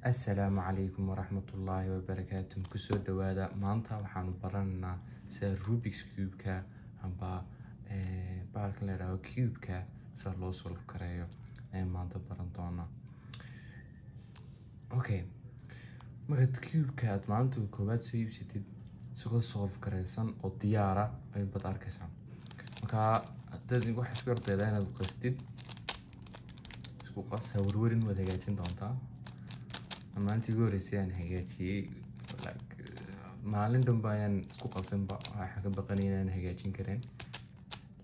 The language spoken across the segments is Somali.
Assalaamu calaykum waraxmatullaahi wabarakaatu. Kusoo dhawaada. Maanta waxaanu baranaynaa sida Rubik's Cube-ka amba bahalkan la yidhaahdo cube-ka sida loo solve gareeyo ayaan maanta baran doonaa. Okay, markaad cube-ka aad maalinta koowaad soo iibsatid, isagoo solve gareysan oo diyaara ayuunbaad arkaysaa. Marka hadaad waxaa isku ardaydaa inaad qastid, isku qas, ha warwarin, waad hagaajin doontaa. Maalintii ugu horreysay aan hagaajiyey, like, maalin dhanba ayaan isku qasinba, waxaan ka baqanay inaan hagaajin karin.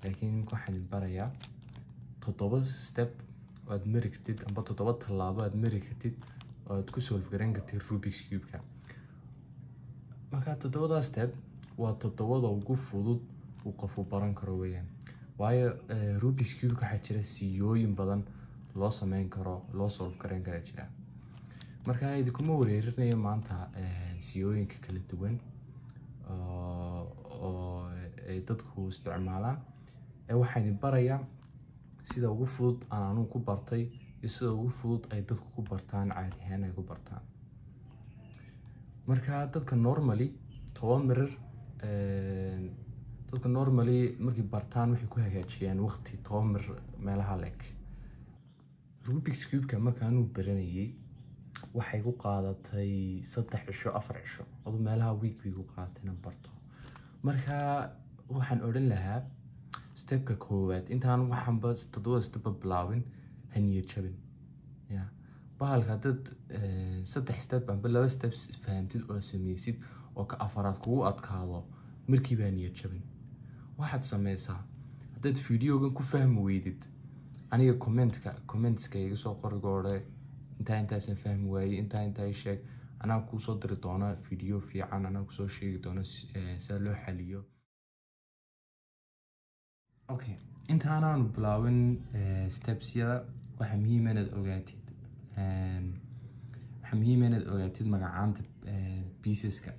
Laakiin imika waxaan barayaa 7 step oo aad mari kartid amba 7 tallaabo aad mari kartid oo aad ku solve garan kartid Rubik's Cube-ka. Marka 7-da step waa 7-da ugu fudud uu qofku baran karo weeyaan, waayo Rubik's Cube-ka waxaa jira siyooyin badan loo sameyn karo, loo solve garan kara jira. Marka idinkuma wareerinayo maanta siyooyinka kala duwan oo ay dadku isticmaalaan, ee waxaan idin barayaa sida ugu fudud aan anugu ku bartay iyo sida ugu fudud ay dadku ku bartaan, caadi ahaan ay ku bartaan. Marka dadka normally 10 mirir, dadka normally markay bartaan waxay ku hagaajiyaan waqti 10 mirir meelaha leeg. Rubik's Cube-ka marka anuu baranayay waxay ku qaadatay 3 cisho, 4 cisho, adu meelaha week bay ku qaadatay inaan barto. Marka waxaan odhan lahaa, stepka koowaad, intaan waxaanba 7 stepba bilaabin, ha niyad jabin. Ya bahalka haddaad 3 step amba 2 steps fahamtid oo sameysid oo ka afaraad kugu adkaado, markii baa niyad jabin. Waxaad sameysaa, haddaad videogan ku fahmi weydid, aniga commentska iga soo qori goore: "Intaa intaasan fahmi waayey, intaa intaa ii sheeg." Anaa kuusoo diri doona video fiican, anaa kusoo sheegi doona sida loo xaliyo. Okay, intaanaanu bilaabin stepsyada, waxaa muhiim inaad ogaatid magacaanta pieceska.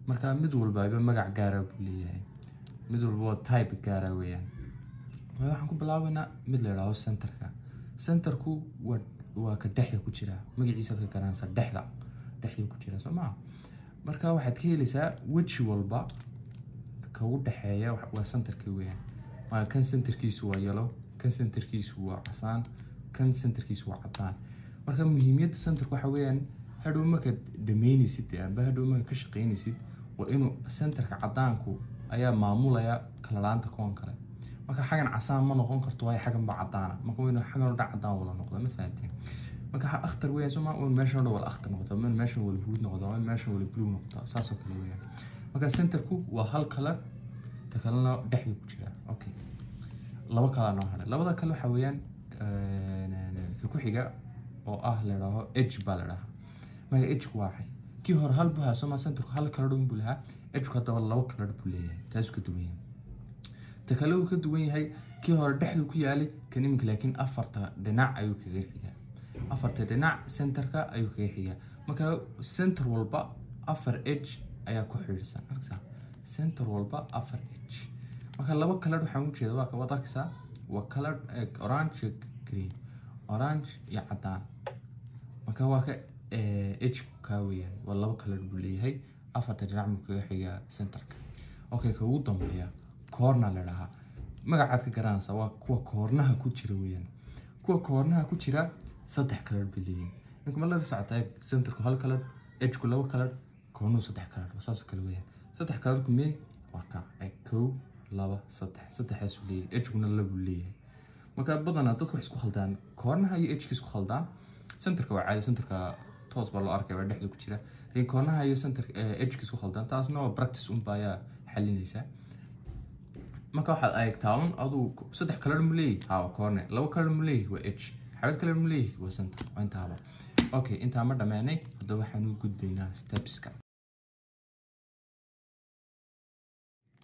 Marka mid walbaaba magac gaara buu leeyahay, mid walba waa type gaara weeyaan. Marka waxaan ku bilaabaynaa mid la yidhaahdo centerka. Centerku waa ka dhexda ku jira, magaciisa ka garanaysa, dhexda ku jira, soo maa? Marka waxaad ka helaysaa weji walba ka ugu dhexeeya waa centerkii weeyaan. Marka kan centerkiisu waa yellow, kan centerkiisu waa casaan, kan centerkiisu waa cadaan. Marka muhiimiyadda centerku waxa weeyaan, hadhow markaad dhameynaysid amba hadhow markaad ka shaqeynaysid, waa inuu centerka cadaanku ayaa maamulaya kalalaanta kuwan kale. Marka xagan casaan ma noqon karto, waayo xagan baa cadaana. Marka waa inuu xagan oo dhan cadaan wala noqdo, ma fahanteen? Marka waxa akhtar weeyaan, soo ma? Waa in meeshan oo dhan wala akhtar noqoto, waa in meeshan wala huruud noqdo, waa in meeshan wala blue noqoto, saas oo kale weeyaan. Marka centerku waa hal color, ta kalena dhexda ku jira. Okay, laba kala noo hadhay. Labada kale waxa weeyaan ka ku xiga oo ah la yidhaaho edge baa la dhahaa. Marka edge waa maxay? Kii hore hal buu ahaa, soo ma? Centerku hal color buu lahaa. Edgeku haddaba laba color buu leeyahay, taasuu ka duwan yahay. Ta kale uu ka duwan yahay, kii hore dhexdu ku yaalay, kan iminka laakiin afarta dhinac ayuu kaga xigaa, afarta dhinac centerka ayuu kaga xigaa. Marka center walba afar edge ayaa ku xidhiidhsan, arkaysaa? Center walba afar edge. Marka laba color waxaan ujeeda waa waad arkaysaa, waa color orange iyo green, orange iyo cadaan. Marka waa ka edge kaa weeyaan, waa laba color buu leeyahay, afarta dhinac buu kaga xigaa centerka. Okay, ka ugu dambeeya corner la dhahaa. Magacaad ka garanaysaa, waa kuwa koornaha ku jira weeyaan. Kuwa koornaha ku jira saddex color bay leeyihiin. Ninka ma la socotaa? Centerku hal color, edgeku laba color, koornuhu saddex color, waa saas oo kale weeyaan. Saddex colorku mee? Waa ka eg: kow, laba, saddex. Saddexdaasuu leeyahay, edgekuna labuu leeyahay. Marka badanaa dadku waxay isku khaldaan koornaha iyo edgeka isku khaldaan. Centerka waa caadi, centerka toos baa loo arkaya, waa dhexda ku jira. Laakiin koornaha iyo center edgeka isku khaldaan. Taasna waa practice unba ayaa xalinaysa. Marka waxaad eegtaa un aduu: saddex color mu leeyahay? Ha, waa corner. Laba color mu leeyahay? Waa edge. Xabad color mu leeyahay? Waa center. Waa intaaba. Okay, intaa ma dhammaanay. Haddaba waxaan u gudbaynaa stepska.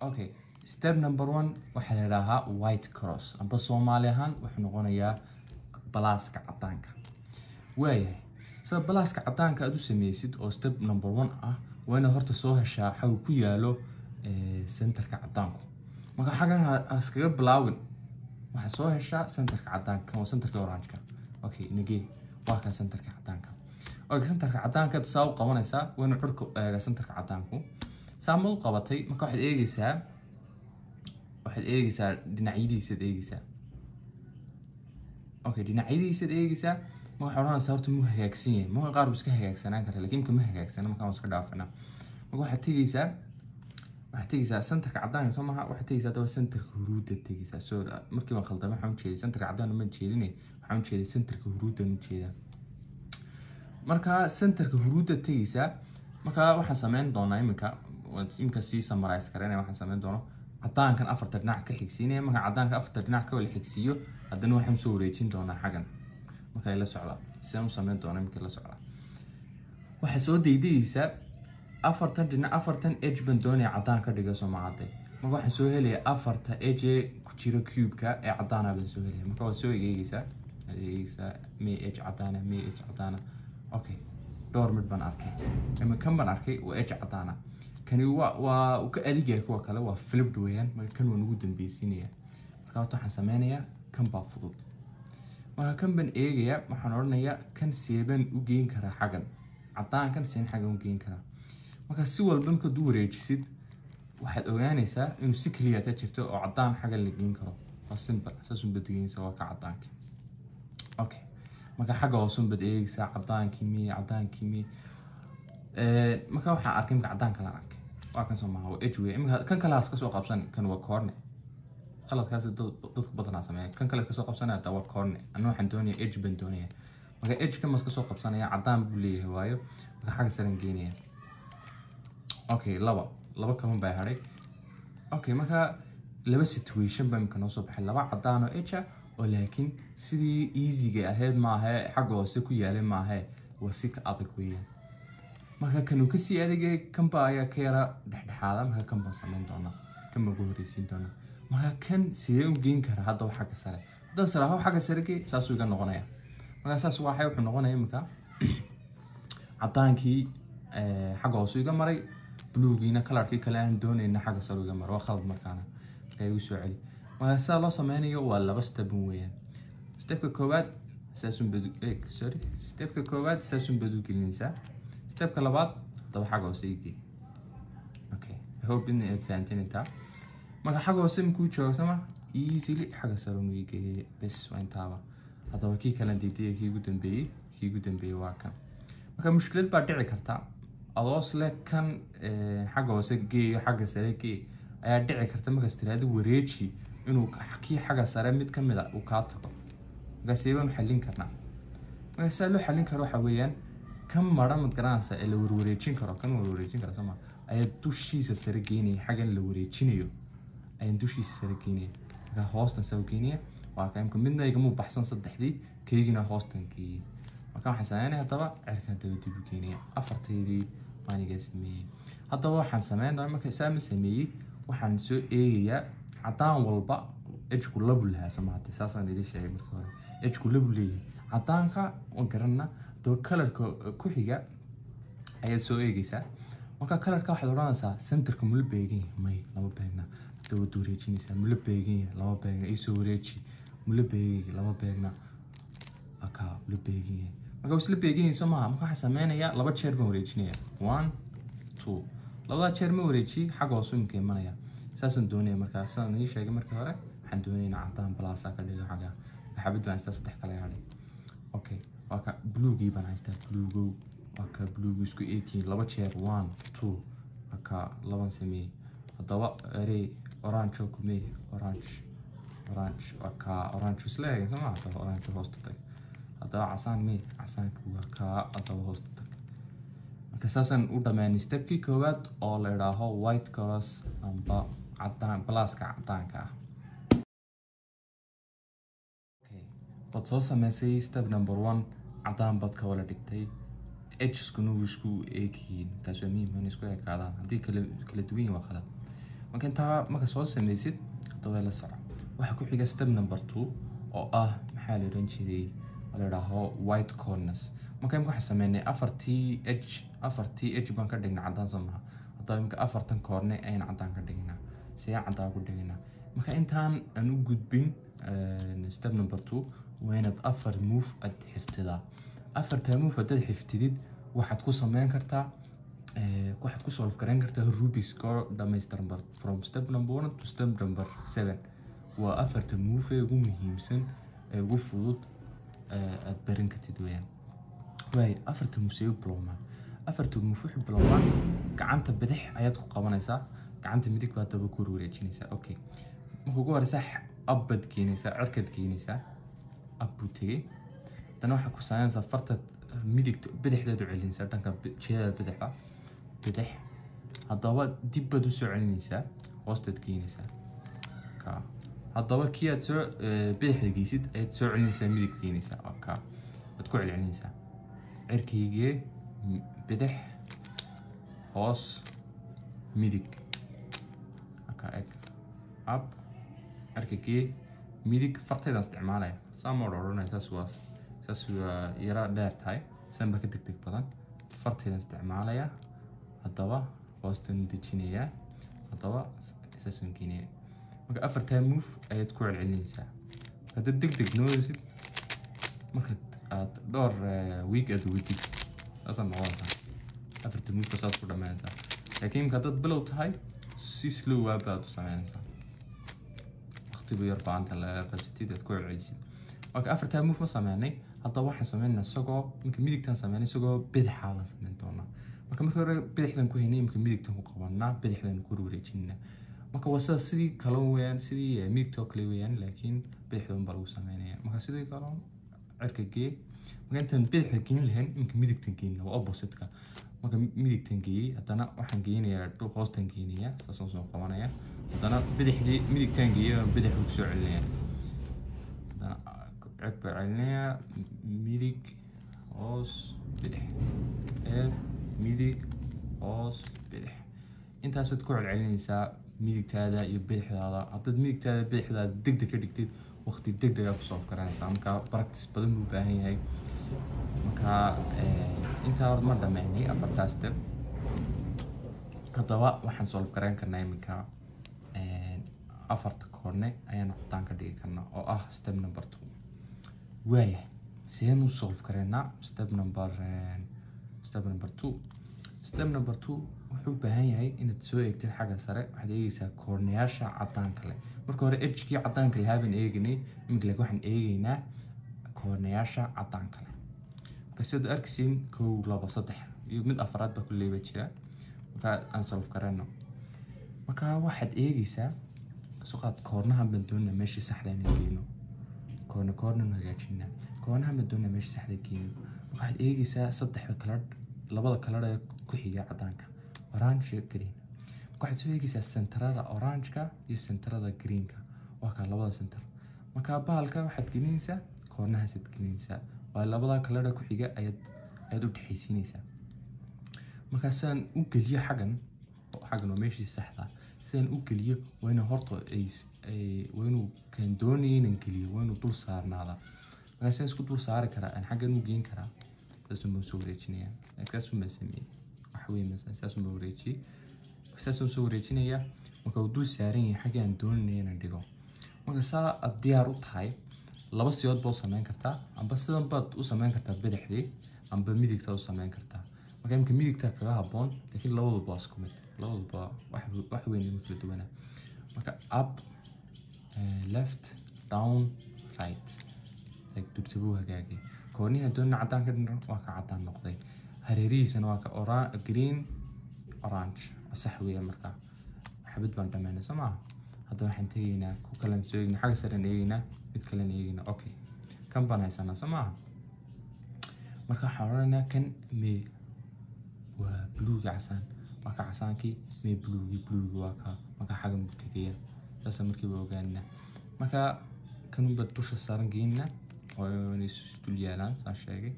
Okay, step number 1 waxaa la yidhaahaa white cross, amba Soomaali ahaan wuxuu noqonayaa balaaska cadaanka. Waayahay, sida balaaska cadaanka aad u sameysid oo step number 1 ah, waa inaad horta soo heshaa xagu ku yaalo centerka cadaanku. Marka xagan ha iskaga bilaawin, waxaad soo heshaa centerka cadaanka. Kan waa centerka orange-ka. Okay, nagee, waa kan centerka cadaanka. Okay, centerka cadaanka saa u qabanaysaa, waa inuu curka eega centerka cadaanku. Saa ma u qabatay? Marka waxaad eegeysaa dhinacyadiisaad eegeysaa. Okay, dhinacyadiisaad eegeysaa. Ma waxaad odhanaysaa horta muu hagaagsan yahay? Marka qaar buu iska hagaagsanaan kara, laakiin imka ma hagaagsana, marka waan iska dhaafana. Marka waxaad tegeysaa centerka cadaanka, soo maha? Waxaad tegeysaa daba centerka huruudda tegeysaa. So markii baan khaldamay, waxaan ujeeday centerka cadaan ma jeedine, waxaan ujeeday centerka huruuddan ujeedaa. Marka centerka huruudda tegeysaa. Marka waxaan sameyn doonaa iminka sii summarize kareynaya waxaan sameyn doono. Cadaankan afarta dhinac ka xigsiinaya. Marka cadaanka afarta dhinac ka wala xigsiiyo, haddana waxaan soo wareejin doonaa xaggan. Marka ila socda sidaan u sameyn doono iminka, la socda. Waxaad soo deydayeysaa afartan dhinac, afartan edge baan doonaya cadaan ka dhiga, soo macaday? Marka waxaan soo helaya afarta edge ee ku jira cube-ka ee cadaana baan soo helaya. Marka waad soo eegeysaa may edge cadaana, may edge cadaana. Okay, dhowr mid baan arkay ama kan baan arkay, waa edge cadaana. Kani waa uu ka adigaya kuwa kale, waa flipped weeyaan. Marka kan waan ugu dambeysiinaya. Marka horta waxaan sameynayaa kan baa fudud. Marka kan baan eegayaa, waxaan odhanayaa kan seebaan u geyn karaa xaggan? Cadaankan seen xaggan u geyn karaa? Marka si walba markaad u wareejisid, waxaad ogaanaysaa inuu si keliya ta jirto oo cadaan xaggan la geyn karo. Waa simple, saas unbaad geynaysaa, waa ka cadaanki. Okay, marka xagga hoose unbaad eegaysaa, cadaankii miye, cadaankii miye? Marka waxaan arkay imika cadaan kalaan arkay, waa kan, soo maha? Waa edge wey. Imika kan kale has ka soo qabsan, kan waa corner. Qaladkaas dadku badanaa sameeya, kan kale iska soo qabsanaya, taa waa corner. Anna waxaan doonaya edge baan doonaya. Marka edge kan baan iska soo qabsanaya, cadaan buu leeyahay waayo, marka xagga saran geenaya. Okay, laba kaban baa hadhay. Okay, marka laba situation baa imika noo soo baxay, laba cadaan oo edge ah oo laakiin sidii easyga ahayd maahe, xagga hoose ku yaalay maahe, waa si ka adag weeyaan. Marka kanuu kasii adagay, kanba ayaa ka yara dhexdhexaada. Marka kan baan samayn doonaa, kan baan ku horeysiin doonaa. Marka kan sidee u geyn karaa haddaba xagga sare? Haddaan saraaho xagga sare gee, saasuu iga noqonaya. Marka saas waxay wuxuu noqonaya imika cadaankii xagga hoose iga maray, bluegiina colorkii kale aan doonayna xagga sare iga maray. Waa khalad markaana, marka igu soo celi. Marka sidaa loo sameynayo waa laba step un weeyaan. Stepka koowaad saasun baad, sorry, stepka koowaad saasun baad u gelinaysaa. Stepka labaad haddaba xagga hoose igee. Okay, I hope in aad fahanteen intaa. Marka xagga hoose makuu joogo sama, easily xagga sare unu igeeye, bes, waa intaaba. Haddaba kii kale diiday, kii ugu dambeeyey waa kan. Marka mushkilad baa dhici karta, adoos leh kan xagga hoose geeyo, xagga sare gee, ayaa dhici karta markaas tiraahdo wareeji inuu kii xagga sare mid ka mid a uu kaa tago. Marka sidee baan u xallin karnaa? Marka sidaa loo xallin karo waxa weeyaan, kan maran mad garanaysaa ee la warwareejin karo, kan warwareejin karo sooma, ayaa dushiisa sare geynaya. Xaggan la wareejinayo ayaan dushiisa sare geynaya. Marka hoostan sare geynaya, waa ka imka midna igamu baxsan saddexdii, kaygina hoostan geeyey. Marka waxaan sameynaya haddaba cirkan daba dib u geynaya. Afartaydii waan iga sameeyey. Haddaba waxaan sameyn doonaa, marka saa ma sameeyey, waxaan soo eegayaa cadaan walba edgeku labu lahaa samaate. Saasaan idin sheegay marka hore, edgeku labu leeyahay cadaanka, waan garanaa. Haddaba colorka ku xiga ayaad soo eegeysaa. Marka colorka waxaad odhanaysaa centerka mula beegan yahay? May, lama beegna. Hadda waad wareejinaysaa, mula beegan yahay? Lama beegna. Iisoo wareeji, mula beegan yahay? Lama beegna. Aka mula beegan yahay? Marka waa isla beegan yahay, soo maaha? Marka waxaan sameynayaa laba jeer baan wareejinaya, one, two. Labada jeer ma wareejiye, xagga hoose imika imanaya. Saasaan doonaya. Markaa sidaan ii sheegay markii hore, waxaan doonaya in cadaan plus ka dhigo xagga. Marka xabad baan haystaa, saddex kale hadhay. Okay, waa ka bluegii baan haystaa, bluegow waa ka bluegu isku eegyihiin. Laba jeer, one, two, waa ka laban sameeyey. Haddaba erey orange oo kumey, orange, orange, waa ka orange isla eegay, soo ma? Haddaba orange hoosta tag. Haddaba casaan mey? Casaanka waa kaa, haddaba hoosta tag. Marka saasaan u dhammaanay stepkii koowaad oo la idhaaho white cross amba cadaan, pluska cadaanka ah. Okay, waad soo sameysay step number one, cadaan baad ka wala dhigtay, edgeskuna wuu isku eegyihiin. Taas waa muhiim in isku ekaadaan, haddii kala duwan yihiin waa khalad. Marka intaa marka soo sameysid, haddaba la soco, waxaa ku xiga step number two oo ah, maxaa la odhan jiray, oo la idhaaho white corners. Marka imika waxaan sameynay afartii edge baan ka dhignay cadaan, soo maha? Haddaba imika afartan corner ayaan cadaan ka dhignaa. Sidee cadaan ku dhignaa? Marka intaan aan u gudbin step number two, waa inaad afar move aad xifdidaa. Afartaa move haddaad xiftidid, waxaad ku sameyn kartaa, waxaad ku solve gareyn kartaa Rubik's score dhammaystiran from step number 1 to step number 7. Waa afarta move ee ugu muhiimsan ee ugu fudud aad baran kartid weeyaan. Waay, afarta move say u bilowmaan? Afarta move wuxuu bilowmaan, gacanta bidix ayaad ku qabanaysaa, gacanta midig baad daba ku wareejinaysaa. Okay, marka ugu horeysa up baad keenaysaa, cirkaad keenaysaa, up buu tegey. Haddana waxaad ku sameynaysaa farta midigta, bidixdaad u celinaysaa dhanka jihada bidixda, bidix. Haddaba dib baad usoo celinaysaa, hoostaad keenaysaa. Ka haddaba kii aad soo bidixda geysid ayaad soo celinaysaa, midig keenaysaa. Ka waad ku celcelinaysaa: cirkaygee, bidix, hoos, midig. Ka eg, up, cirkagee, midig. Fartaydaan isticmaalaya, saa ma odhanaya, saas waa yara dheer tahay, san baa ka degdeg badan. Fartaydaan isticmaalaya, haddaba hoostan dejinayaa, haddaba saasaan keenaya. Marka afartaa move ayaad ku celcelinaysaa. Haddaad deg deg noodaysid, marka aad dhowr week aad wadid, saasaa noqonaysaa, afarta move saas ku dhamaanaysaa. Laakiin imka haddaad bilow tahay, si slow ah baad u sameynaysaa, waqtigu yar baanta la qabsatid, aad ku celcelisid. Marka afartaa move ma sameynay. Haddaba waxaan sameynaa isagoo imka midigtaan sameynay, isagoo bidixaa baan sameyn doonaa. Marka markii hore bidixdan ku haynay, imka midigtan ku qabanaa, bidixdan ku wareejinaa. Marka waa sida sidii kale weeyaan, sidii midigta oo kale weeyaan, laakiin bidixdan baa lagu sameynaya. Marka sidii kale cirka gee. Marka intaan bidixda geyn lahayn, imka midigtan geyn lahaa, waa opposite-ka. Marka midigtan geeyey, haddana waxaan geynayaa hoostan geynayaa, saasaan soo qabanaya. Haddana bidixdii, midigtan geeyey, bidixda kusoo celinaya. Haddana cid baa celinayaa, midig, hoos, bidix, midig, hoos, bidix. Intaasaad ku celcelinaysaa midigtaada iyo bidixdaada. Haddaad midigtaada, bidixdaada deg deg ka dhigtid, waqti deg deg aa kusoo garanaysaa. Marka practice badan buu u baahan yahay. Marka intaa hor ma dhameynay afartaa step. Haddaba waxaan solve gareyn karnaa iminka afarta corner ayaan cadaan ka dhigi karnaa, oo ah step number 2. Waayahay, sideen u solve gareynaa step number 2? Step number 2 wuxuu u baahan yahay inaad soo eegtid xagga sare. Waxaad eegeysaa corneryaasha cadaanka leh. Marka hore edgekii cadaanka lahaa baan eeganay, iminka laakiin waxaan eegeynaa corneryaasha cadaanka leh. Marka sidaad arkaysiin, kow, laba, saddex iyo mid afraad baa kulley baa jira. Marka aan solve gareyno. Marka waxaad eegeysaa, suqaad cornerhan baan doonaa meeshii saxda inaan geyno. Corner corner hagaajinaa, cornerhan baan doonaa meeshii saxda geyno. Marka waxaad eegeysaa saddexda colour, labada colour ee ku xiga cadaanka, orange iyo green. Marka waxaad soo eegeysaa centerada orange-ka iyo centerada green-ka, waa kaa labada center. Marka bahalka waxaad gelinaysaa cornerhaasaad gelinaysaa, waa labada colour ee ku xiga ayaad u dhexaysiinaysaa. Marka sidaan u geliyo xaggan, xaggan waa meeshii saxda, sidaan u geliyo waa inuu horta waa inuu kan doonaya inaan geliyo, waa inuu dul saarnaadaa. Marka sidaan isku dul saari karaa, aan xaggan u geyn karaa, saasuu baan soo wareejinayaa. Saasuu baan sameeyey, wax weyn masalan, saasuu baan wareejiyey, saasuu soo wareejinayaa. Marka uu dul saaran yahay xaggii aan doonaya inaan dhigo. Marka saa aad diyaar u tahay, laba siyood baad u sameyn kartaa: amba sidan baad u sameyn kartaa bidixdii, amba midigtaad u sameyn kartaa. Marka imika midigtaa kaga habboon, laakiin labaduba waa isku mid, labaduba wax weyn ima kala duwana. Marka up, left, down, right, like durtabuu hagaagay. Cornerihii doonina caddaan ka dhigno, waa ka caddaan noqday. Hareerihiisana waa ka green, orange, waa sax weeye. Marka xabad baan dhameynay, soo maaha? Hadda waxaan tegaynaa ku kalan, soo eegnaa xagga saren, eegeynaa mid kalen, eegeynaa. Okay, kan baan haysanaa, soo maaha? Marka waxaan odhanaynaa kan mee? Waa bluegi, casaan waa ka, casaankii mee? Bluegi, bluegi waa ka. Marka xaggan buu tegaya, saasa markiiba ogaanina. Marka kanunba dusha saaran geynina oo inay is dul yaalaan, saan sheegay.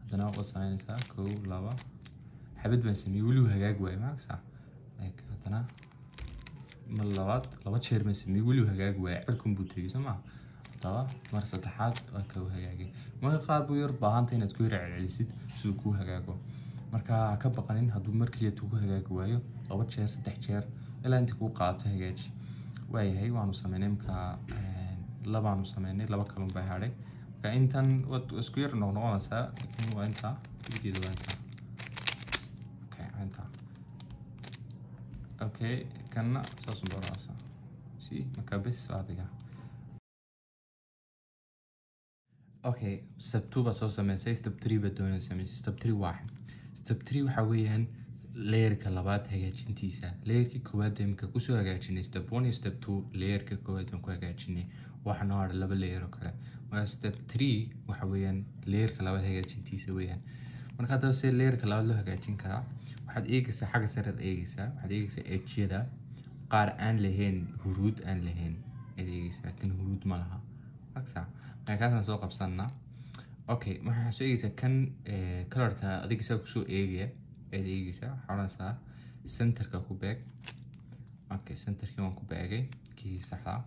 Haddana waad sameynaysaa, kow, laba xabad baan sameeyey, weli uu hagaag waayo maaragtaa. Like haddana mar labaad, laba jeer baan sameeyey, weli uu hagaag waayo, cirkun buu tegey, soo maha? Haddaba mar saddexaad waa ka uu hagaagay. Marka qaar buu yar baahanta inaad ku yar celcelisid siduu kuu hagaago. Marka ha ka baqanin hadduu mar keliya kugu hagaagi waayo. Laba jeer, saddex jeer, ilaa inta kuu qaadato hagaaji. Waayahay, waanu sameynay imka, labaanu sameynay, laba kalun baa hadhay. Marka intan waad isku yar noqnoqonaysaa, laakiin waa intaa gebigeeda, waa intaa. Okay, waa intaa. Okay, kanna saas un baa odhanaysaa si. Marka bes waa adiga. Okay, step 2 baad soo sameysay, step 3 baad doonaysa sameysay. Step 3 waa step 3 waxa weeyaan layerka labaad hagaajintiisa. Layerkii koowaad baa imika kusoo hagaajinay step 1 iyo step 2. Layerka koowaad baan ku hagaajinay, waxaa noo hadhay laba layer oo kale. Marka step 3 waxa weeyaan layerka labaad hagaajintiisa weeyaan. Marka haddaba see layerka labaad loo hagaajin karaa? Waxaad eegaysaa xagga saread eegaysaa, waxaad eegaysaa edge-yada qaar aan lahayn huruud, aan lahayn ayaad eegaysaa. Kan huruud ma laha, arksaa? Marka kaasaan soo qabsanaa. Okay, waxaa soo eegaysaa kan colorka adiga saa kusoo eegaya ayaad eegaysaa. Waxaa odhanaysaa centerka ku beeg. Okay, centerkii waan ku beegay kiisii saxda.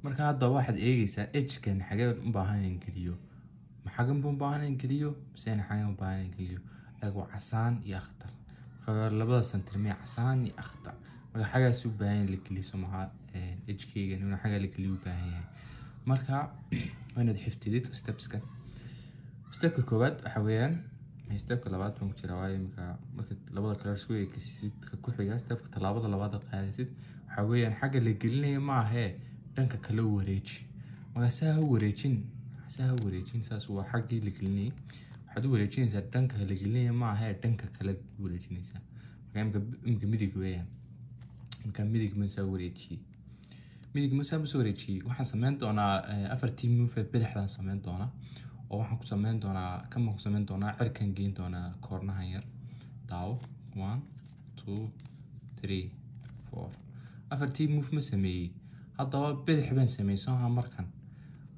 Marka hadda waxaad eegaysaa edge-kan xagee u baahan in geliyo. Ma xagan buu u baahan in geliyo mise xagan u baahan in geliyo? Eeg, waa casaan iyo akhtar. Marka labada center miya casaan iyo akhtar? Marka xagaas u baahan in la geliyo, soo maha? Edge-keygan inuu xagaa la geliyo u baahan yahay. Marka waa inaad xiftidid stepska. Stepka koowaad waxa weeyaan, stepka labaad baan ku jiraa, waayo imika marka labada color isku ekisisid, ka ku xiga stepka, tallaabada labaad aad qaadaysid waxa weeyaan xagga la gelinayo ma ahee, dhanka kale u wareeji. Marka saa ha u wareejin, saa ha u wareejin. Saas waa xaggii la gelinayay. Waxaad u wareejinaysaa dhanka la gelinaya ma ahee, dhanka kale u wareejinaysaa. Marka imika midig weeyaan. Marka midig ma saa wareejiyey, midig ma saa soo wareejiyey. Waxaan sameyn doonaa afartii move bidixdaan sameyn doonaa, oo waxaan ku sameyn doonaa kan baan ku sameyn doonaa, cirkan geyn doonaa koornahan yar. Daawo, 1, 2, 3, 4. Afartii move ma sameeyey? Haddaba bidix baan sameeyey, soo ha? Markan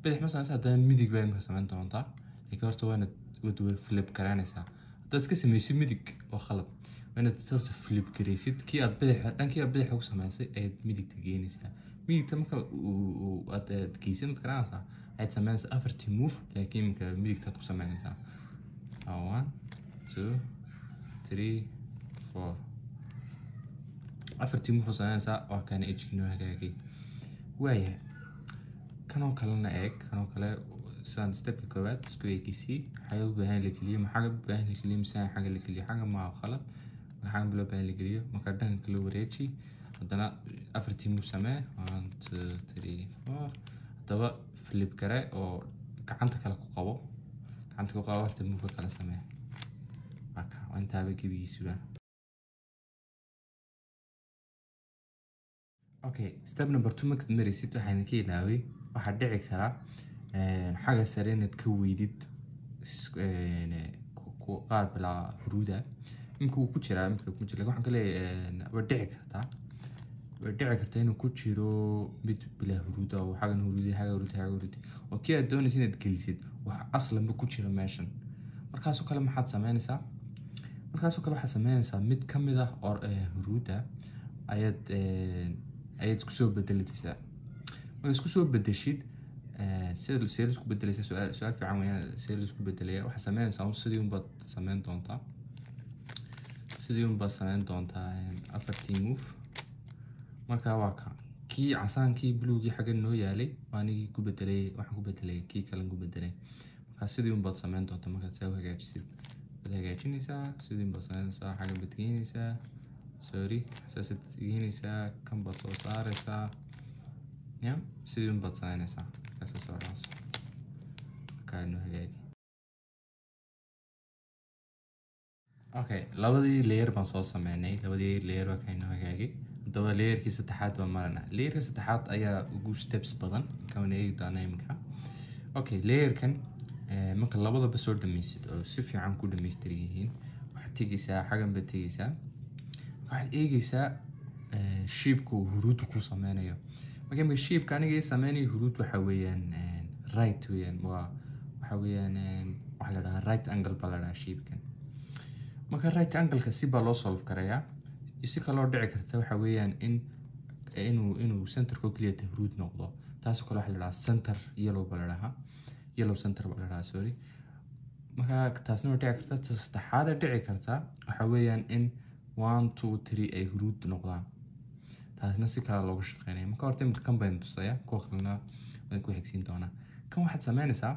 bidix ma sameysa, haddana midig baa imika sameyn doontaa. Laakiin horta waa inaad wad flip garaynaysaa. Haddaad iska sameysid midig waa khalad. Waa inaad horta flip garaysid kii aad bidix, dhankii aad bidixa ku sameysay ayaad midigta geynaysaa. Midigta marka aad geysid, mad garanaysaa, ayaad sameynaysaa afartii move, laakiin imika midigtaad ku sameynaysaa. 1, 2, 3, 4, afartii move oo sameynaysaa. Waa kana edge noo hagaagay. Waayahay, kanoo kalena eeg. Kanoo kale sidaan stepka koowaad isku eegisii. Xaga u baahan la geliyo? Ma xaga u baahan la geliyo mise xaga la geliyo? Xaga ma khalad. Marka xaga loo baahan la geliyo, marka dhanka kale wareeji. Haddana afartii move samee, 1, 2, 3, 4. Haddaba flip gare oo gacanta kale ku qabo, gacanta ku qabo, afarta move kale samee. Waa ka, waa intaaba gebigiisuba. Okay, step number 2 markaad maraysid, waxaan ka ilaaway, waxaa dhici karaa xagga sare inaad ka weydid qaar bilaa huruuda. Imika wuu ku jiraa, imika ku jira. Waxaan ka leeyahay way dhici kartaa, way dhici kartaa inuu ku jiro mid bilaa huruuda oo xaggan huruudi, xagga huruudi, xagga huruudi, oo kii aad doonaysa inaad gelisid wax aslanba ku jira meeshan. Markaasoo kale maxaad sameynaysaa? Markaasoo kale waxaad sameynaysaa mid ka mid ah oo huruuda ayaad isku soo bedelaysaa. Marka isku soo bedeshid, sida see la isku bedelaysaa? Su-aal fiican weeyaan. See la isku bedelaya? Waxaad sameynaysaa un sidii unbaad sameyn doontaa, sidii unbaad sameyn doontaa afartii move. Marka waa ka kii casaankii bluegii xaggan noo yaalay, waa anigii ku bedelay, waxaan ku bedelay kii kalen ku bedelay. Marka sidii unbaad sameyn doontaa. Markaad saa u hagaajisid, waad hagaajinaysaa, sidii unbaad sameynaysaa. Xaggan baad geynaysaa, sorry, saasaad geynaysaa, kan baad soo saaraysaa, ya sidii unbaad sameynaysaa. Markaasaa soo dhacaysa, markaa inoo hagaagi. Okay, labadii layer baan soo sameynay, labadii layer waa ka inoo hagaagay. Haddaba layerkii saddexaad baan maranaa. Layerka saddexaad ayaa ugu steps badan, kan eegi doonaa iminka. Okay, layerkan marka labadaba soo dhameysid oo si fiican ku dhameystiran yihiin, waxaad tegeysaa xaggan baad tegeysaa. Waxaad eegeysaa shape-ka uu huruudda ku sameynayo. Marka imika shape-ka aniga ii sameynayo huruud waxa weeyaan right weeyaan, waa waxa weeyaan waxaa la dhahaa right angle baa la dhahaa shape-kan. Marka right angle-ka si baa loo solve karayaa iyo si kaloo dhici karta waxa weeyaan in inuu centerka oo keliya huruud noqdo. Taasoo kale waxaa la dhahaa center yellow baa la dhahaa, yellow center baa la dhahaa, sorry. Marka taasna way dhici kartaa. Ta saddexaad ee dhici karta waxa weeyaan in 1, 2, 3 ay huruud noqdaan. Taasna si kale looga shaqeynaya. Marka horta imika kan baynu tusaya, kuwa kalena waan ku xigsiin doonaa. Kan waxaad sameynaysaa,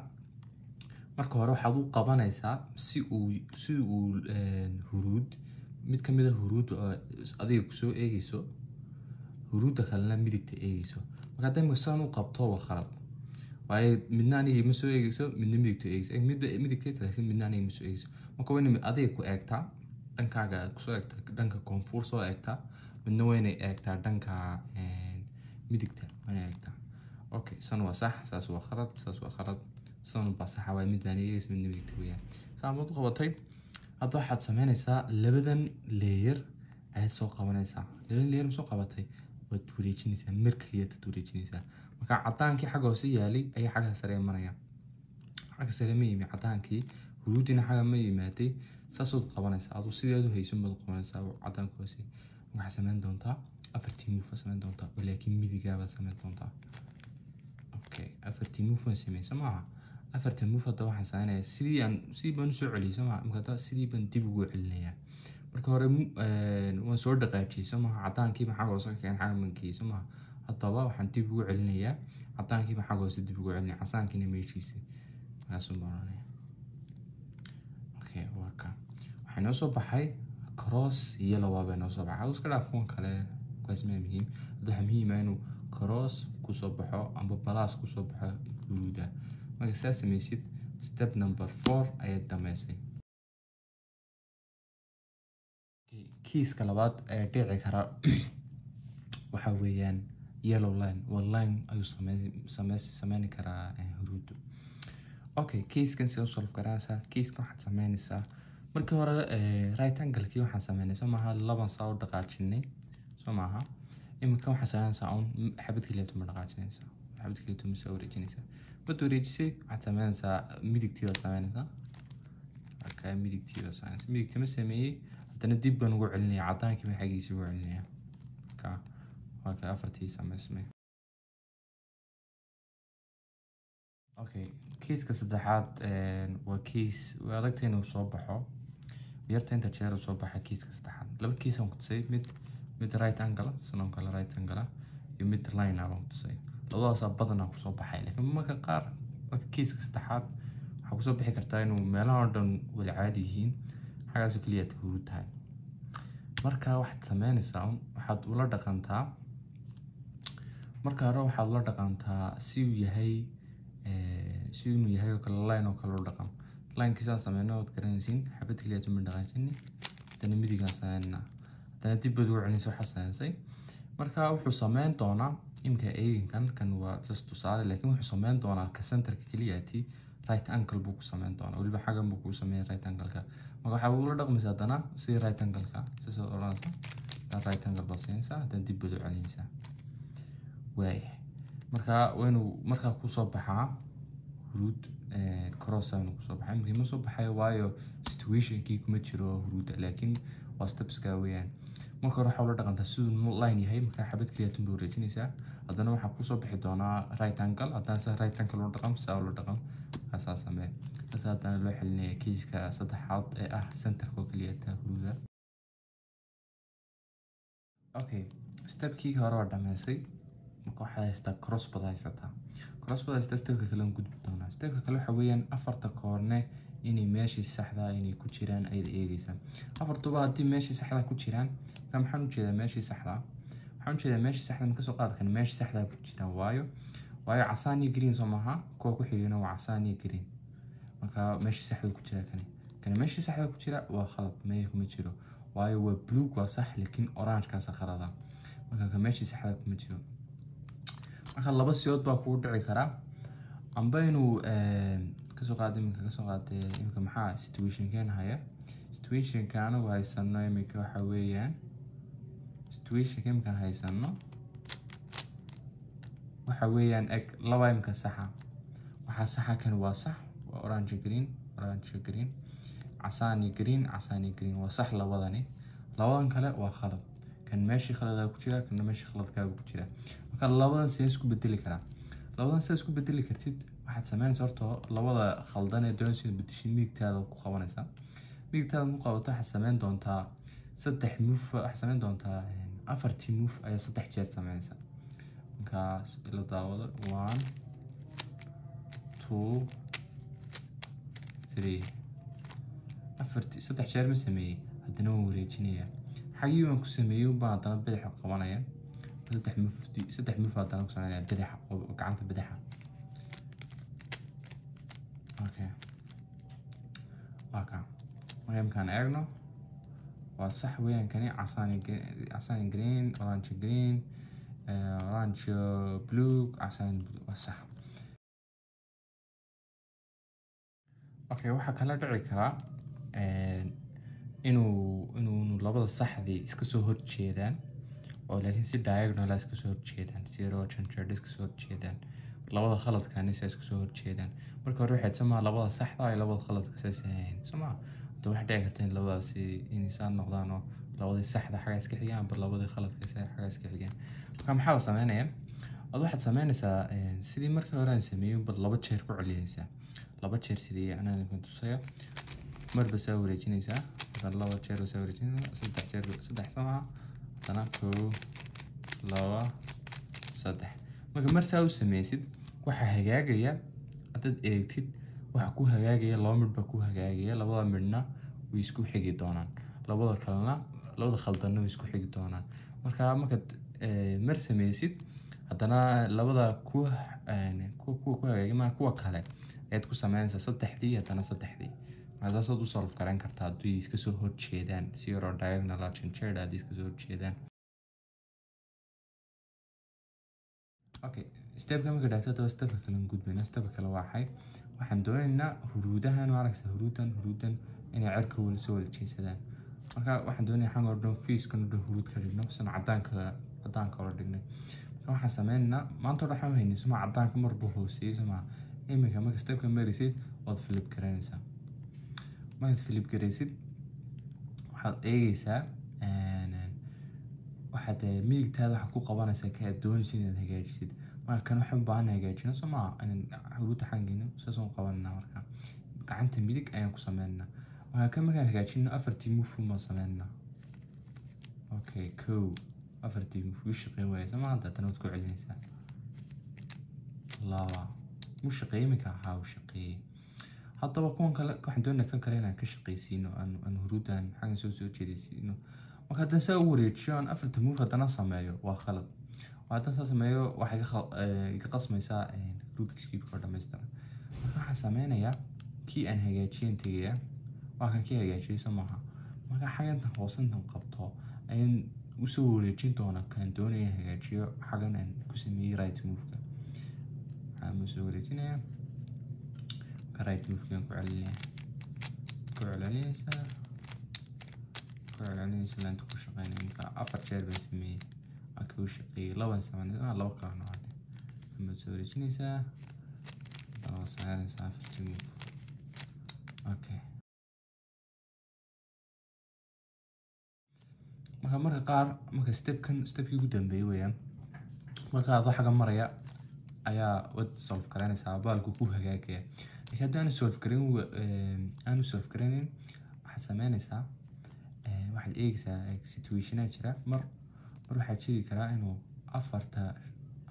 marka hore waxaad u qabanaysaa si uu huruud mid ka mid a huruud adiga kusoo eegeyso, huruudda kalena midigta eegeyso. Marka hadda imika sidaan u qabto waa khalad, waayo midna aniga ma soo eegeyso, midna midigta eegeyso. Midba midigta eegto, laakiin midna aniga ma soo eegeyso. Marka waa inay adiga ku eegtaa, dhankaaga kusoo eegtaa, dhanka koonfur soo eegtaa, midna waa inay eegtaa dhanka midigta waa inay eegtaa. Okay, san waa sax, saas waa khalad, saas waa khalad, san baa saxa, waay mid baan eegeysa, midna midigta weeyaan. Saa maad qabatay. Hadda waxaad sameynaysaa labadan layer ayaad soo qabanaysaa. Labadan layer ma soo qabatay? Waad wareejinaysaa, mar kaliya taad wareejinaysaa. Marka cadaankii xagga hoose yaalay ayaa xagga sare imanaya. Xagga sare ma yimi cadaankii? Huruudina xagga ma yimaaday? Saasood qabanaysaa, adu sideedu haysan baad qabanaysaa cadaanka hoose. Waxaad sameyn doontaa afartii move aad sameyn doontaa, oo laakiin midigaa baad sameyn doontaa. Okay, afartii move waan sameeyey, soo maaha? Afartii move hadda waxaan sameynayaa sidii baan usoo celiyey, soo maaha? Marka hadda sidii baan dib ugu celinayaa. Marka hore waan soo dhaqaajiyey, soo maaha? Cadaankii baan xagga hoose ka keenay, xagga baan geeyey, soo maaha? Haddaba waxaan dib ugu celinayaa cadaankii baan xagga hoose dib ugu celinaya, casaankiina meeshiisa markaasuu baan oranaya. Okay, waa ka waxaa inoo soo baxay cross yellow baa inoo soo baxay. Iska dhaaf kuwan kale, kuwaas ma muhiim. Hadda waxaa muhiim ah inuu cross kusoo baxo amba plus kusoo baxo huruuda. Marka saa sameysid, step number 4 ayaad dhameysay. Kiiska labaad ee dhici kara waxa weeyaan yellow line. Waa line ayuu sameyni karaa huruudu. Okay, kiiskan sida u solve garanaysaa? Kiiskan waxaad sameynaysaa, markii hore right angle-kii waxaan sameynay, soo maaha? Laban saa u dhaqaajinay, soo maaha? Iminka waxaad sameynaysaa un xabad keliya ma dhaqaajinaysaa, xabad keliya ma soo wareejinaysaa. Mad wareejisay, waxaad sameynaysaa midigtii baad sameynaysaa. Okay, midigtii baad sameynaysaa. Midigtii ma sameeyey? Haddana dib baan ugu celinaya, cadaankii baan xaggiisa ugu celinaya. Ka waa ka afartii sameysmay. Okay, kiiska saddexaad waa kiis way adagtay inuu soo baxo, yarta inta jeer uu soo baxa kiiska saddexaad. Laba kiis aan ku tusay, mid right angle sidoo kale right angle iyo mid line ah baan ku tusay. Labadaasaa badanaa kusoo baxay, laakiin marka qaar, marka kiiska saddexaad waxaa kusoo bixi kartaa inuu meelaha oo dhan wada caadi yihiin, xaggaasoo keliya aad huruud tahay. Marka waxaad sameynaysaa un waxaad ula dhaqantaa, marka hore waxaad ula dhaqantaa si uu yahay si inuu yahay oo kale line oo kale u dhaqan. Line-kiisaan sameyno waad garanaysiin, xabad keliya tuma dhaqaajini, haddana midigaan sameynaa, haddana dib baad ugu celinaysa waxaad sameysay. Marka wuxuu sameyn doonaa imika eeginkan kan waa just tusaale, laakiin wuxuu sameyn doonaa ka centerka keliya ti right angle buu ku sameyn doonaa, weliba xaggan buu kuu sameeyay right angle-ka. Marka waxaa ula dhaqmaysaa haddana si right angle-ka, sidaad odhanaysaa, haddana right angle baad siinaysaa, haddana dib baad u celinaysaa. Waaya, marka waa inuu markaa kusoo baxaa huruud cross inuu kusoo baxay. Markii ma soo baxayo, waayo situationkii kuma jiro huruudda, laakiin waa stepska weeyaan. Marka hore waxaa ula dhaqantaa siduu line yahay, markaa xabad keliya tun bay wareejinaysaa. Haddana waxaa kusoo bixi doonaa right angle, haddana sa right angle ula dhaqan, saa ula dhaqan, markaasaa samee saas. Haddana loo xelinaya kiiska saddexaad ee ah centerka oo keliya taa huruuda. Okay, stepkii hore waa dhameysay. Marka waxaad haysataa cross baad haysataa, cross baad haysataa. Stepka kale aan gudbi doonaa. Stepka kale waxa weeyaan afarta koorne inay meeshii saxda inay ku jiraan ayaad eegeysaa. Afartuba haddii meeshii saxda ku jiraan, marka maxaan ujeedaa meeshii saxda? Waxaan ujeedaa meeshii saxda ma kasoo qaadi karna meeshii saxda ku jiraan, waayo casaan iyo green, soo maaha? Kuwa ku xigana waa casaan iyo green, marka meeshii saxda ku jira. Kani meeshii saxda ku jira waa khalad, meesha kuma jiro, waayo waa blue waa sax, laakiin orange-kaas khalada. Marka ka meeshii saxda kuma jiro. Marka laba siyood baa kugu dhici karaa, amba inuu kasoo qaada iminka, kasoo qaada iminka maxaa situationkeen haya? Situationka anagu haysano iminka waxa weeyaan, situationka iminka haysano waxa weeyaan, eg, laba iminka saxa. Waxaa saxa kan waa sax, waa orange green, orange green, casaan iyo green, casaan iyo green waa sax labadani. Labadan kale waa khalad. Kan meeshii khaladaa ku jira, kana meeshii khaladkaaga ku jira. Marka labadan sidee isku bedeli karaa? Labadan sidee isku bedeli kartid? Waxaad sameynaysaa horta labada khaldan ee doonaysa inaad bedeshid midigtaada ku qabanaysaa. Midigtaada ku qabato, waxaad sameyn doontaa saddex move, waxaad sameyn doontaa afartii move ayaa saddex jeer sameynaysaa. Markaas ila daawado: 1, 2 3 afartii 3 jeer ma sameeyey haddana waan wareejinayaa xagii waan ku sameeyey baan haddana bidaxa qabanaya 3 move haddana ku sameynaya bidaxa gacanta bidaxa okay waa ka markaan eegno waa sax weeyaan kani casaan green orange green orange blue casaan blue waa sax okay waxa kala dhici karaa inuu labada saxdii iska soo horjeedaan oo laakiin si diagonal iska soo horjeedaan si rotation iska soo horjeedaan labada khaladkaani si iska soo horjeedaan marka hore waxaad samaa labada saxda iyo labada khaladka saaseen samaa hadda waxa dhici karta in labadaasi insaan noqdaan oo labadii saxda xaga iska xigaan bar labadii khaladka xaga iska xigaan marka maxaa la sameynaya ad waxaad sameynaysaa sidii markii hore aan sameeyay bad 2 jeer ku celinaysaa 2 jeer sidii anaa idin tusaya marba soo wareejinaysaa haddana 2 jeer soo wareejinaysaa 3 jeer 3 samaa haddana 2 2 3 marka mar saa u sameysid waxa hagaagaya haddaad eegtid waxa ku hagaagaya 2 midh baa ku hagaagaya labada midhna way isku xigi doonaan labada kalena labada khaldanna way isku xigi doonaan marka markaad mar sameysid haddana labada ku ku hagaagay ma kuwa kale ayaad ku sameynaysaa 3dii haddana 3dii markaasaad u solve garan kartaa haddii iska soo horjeedaan si yaroo diagonal janjeer haddii iska soo horjeedaan okay stepka marka dhaafto haddaba stepka kale aan gudbayna stepka kale waa xay waxaan doonaynaa huruudahan maaragtay huruudan inay cirka wala soo wala jeesadaan marka waxaan doonayaa xan oo dhan fiiskan oo dhan huruud ka dhigno san cadaanka oo dhignay marka waxaan sameynaa maanta waxaan haynay suma cadaanka marba hooseeyay suma iminka marka stepka marisid waad flip garanaysaa markaad flip garaysid waxaad eegaysaa waxaad midigtaada waxaad ku qabanaysaa ka aad doonaysid inaad hagaajisid marka kan waxaan u baahan hagaajino soo maaha inaan huruudda xangeyno saasaan u qabananaa marka gacanta midig ayaan ku sameynaa marka kan markaan hagaajino 4tii move baan sameynaa okay 1 4tii move wuu shaqeyn waayay soo maaha haddana waad ku celinaysaa 2 muu shaqeeyey iminka haa wuu shaqeeyey haddaba kuwan kale waxaan doonayaa kan kale inaan ka shaqeysiino aan huruuddan xaggan soo jeedaysiino marka haddaan saa u wareejiyo aan 4ta move haddana sameeyo waa khalad haddaan saa sameeyo waxay iga qasmaysaa Rubik's Cube oo dhammaystiran marka waxaan sameynayaa kii aan hagaajiyen tegayaa waa kan kii hagaajiyey soo maaha marka xaggan hoosantan qabto ayaan usoo wareejin doonaa kan doonaya hagaajiyo xaggan aan ku sameeyey right move-ka waxaan usoo wareejinayaa ka right move-kan ku celinaya ku celinaysaa ku celinaysaa laanta ku shaqeynaya marka 4 jeer baan sameeyey waa kii u shaqeeyey 2 sameynaysaa 2 kalena waa waxaad soo wareejinaysaa haddana waad sameynaysaa 4 move okay marka qaar marka stepkan stepkii ugu dambeeyey weeyaan marka aad xagga maraya ayaa wad solve garanaysaa baalku ku hagaagaya laakiin haddii aanu solve garanayn waxaad sameynaysaa waxaad eegaysaa situationaa jira mar waxaa jiri karaa inuu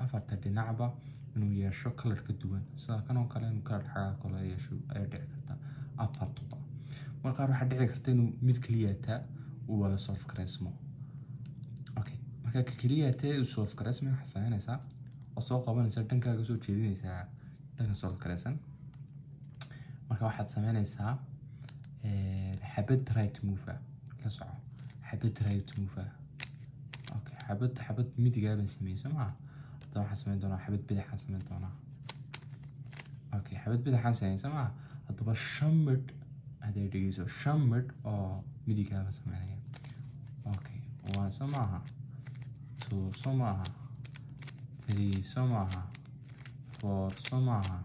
afarta dhinacba inuu yeesho color ka duwan sida kan oo kale inuu color xagaa kale yeesho ayaa dhici karta afartuba mar qaar waxaa dhici karta inuu mid keliya taa uu wada solve garaysmo okay marka ka keliya tee uu solve garaysmo waxaad sameynaysaa oo soo qabanaysaa dhankaaga soo jeedinaysaa dhanka solve garaysan marka waxaad sameynaysaa xabad right move la soco xabad right move okay xabad midigaa baan sameeyey soo maaha hadda waxaan sameyn doonaa xabad bidixaan sameyn doonaa okay xabad bidixaan sameeyey soo maaha haddaba 5 midh hadday dhegeyso 5 midh oo midigaa baan sameynaya okay 1 soo maaha 2 soo maaha 3 soo maaha 4 soo maaha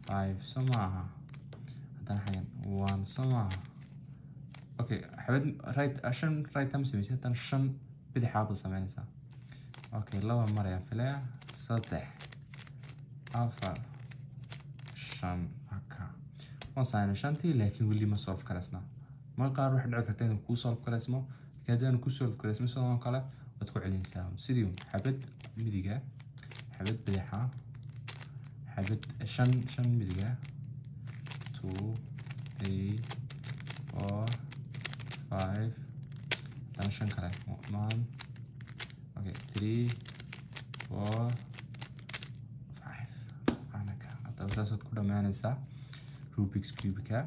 5 soo maaha haddana xagan 1 soo maaha okay xabad right 5 right ama sameysay haddana 5 bidixaa baad sameynaysaa okay 2 mar ayaan filaya 3 4 5 haka waan sameynay 5tii laakiin weli ma solve garaysna mar qaar waxaa dhici karta inuu kuu solve garaysmo laakiin haddii aanu kuu solve garaysmo sidoo kale waad ku celinaysaa sidii xabad midiga xabad bidixa Xabad shan shan midiga, 2, 3, 4, 5, haddana shan kale, 1, okay, 3, 4, 5. Anaka haddaba saasaad ku dhammaanaysaa Rubik's Cube-ka.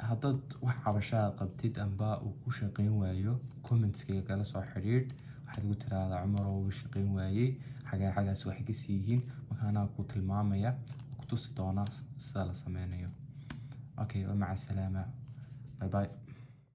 Haddaad wax cabashaa qabtid amba uu ku shaqeyn waayo, commentskayga kala soo xidhiidh. Waxaad ugu tiraahdaa, "Cumar oo uga shaqeyn waayey xagaa xagaas waxay ka sii yihiin." Marka anaa ku tilmaamaya, ku tusi doona sida la sameynayo. Okay, waa maca salaama, bye bye.